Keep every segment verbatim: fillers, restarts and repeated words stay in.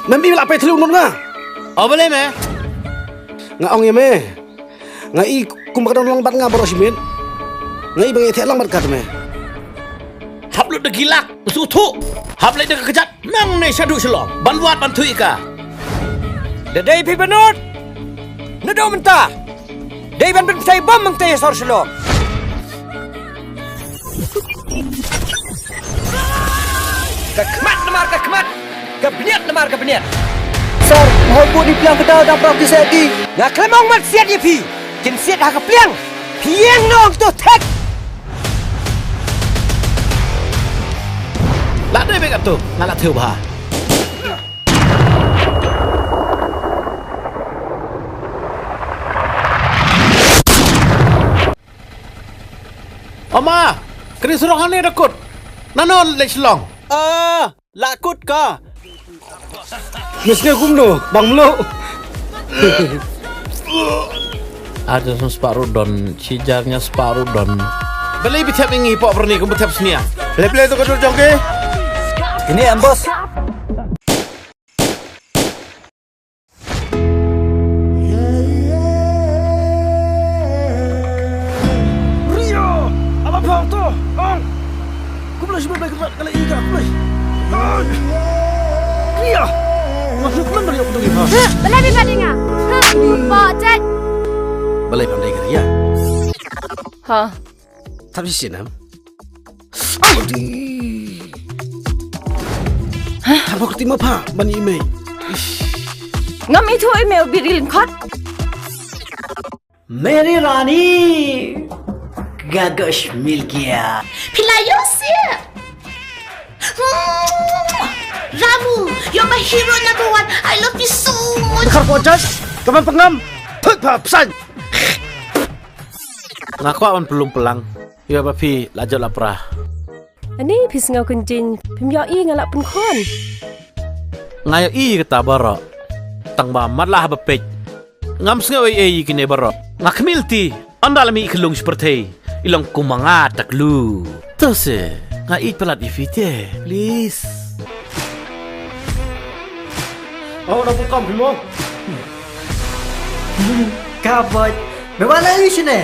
Mem i la peit thlu nud nga. O balei me? Nga ong ïa me. Nga i kumba ka don lang bad nga baroh shi miet. Nga i ba nga ïateh lang bad ka te me. Hap lut da ki lak, sngewthuh. Hap leit da ka kjat nangne shaduh shalom ban wad ban thuh ïa ka. Da dei phi ba nud. Naduh mynta dei ban pynpyntai bom mynta ïa sor shalom. Ka khmat namar ka khmat, ka bniat namar ka bniat. Sir, mhoi pud i pliang ka daw dang prok ki set ki. Nga khlem ong mat siat ïa phi. Kin siat ha ka pliang. Phi ïeng noh to thek. La dei bek atu, nga la thew bha. Oma, kri surok hane da kut. Nano leit shlong. Ah, la kut ka. Mes ne kumno, bang mlo. Aja sum sparu don, sijar nya sparu don. Beli bitep ingi pok berni kum bitep snia. Play play tu kedur jongke. Ini em bos. Ria! Ala phang to! Ang! Kumlai shi bai krat kala iga kumlai. Ria! Masuk man bari aku tu ha. Balai bi badinga. Ha, ba cek. Balai pandai Ria. Ha. Tapi sinam. Audi. Hah? Thabok ti ma pha ban i mei. Ngam ithuh i mei u biri lyngkot. Meri Rani. Gagosh mil gaya. Philayosia. Ramu, you're my hero number one. I love you so much. Khar ko jas, kaman pengam. Thut pha psan. Nga kwah ban pynlong pynlang. Ïa ba phi la jot la pra. Ani phi sngew kynjing, phim ïohi nga la pynkhon. Nga ïohi kata baroh. Tang ba mat lah ba peit. Ngam sngew ei ei kine baroh. Nga khmih lynti. Ynda la mih i khyllung shi pyrthei. I long kum ma nga taklu. To se, nga ïeit palat ïa phi te, please. Oh, na bukam phi mo. Ka bot. Me wala ïa shine.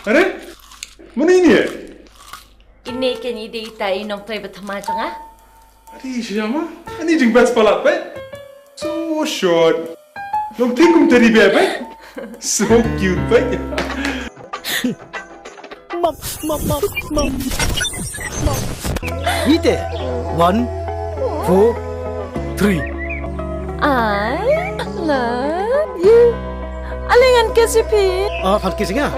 Are? Mano ine? Ine ken i dei ita i nongtrei ba thymmai jong nga. Adi shama? Ani jingbas palat peit. So short. Nongtrei kum teddy bear peit. So cute peit. Map, map, map, map. Ite. One, four, three. I love you. Alingan kasi pi. Ah, phan kisi nga.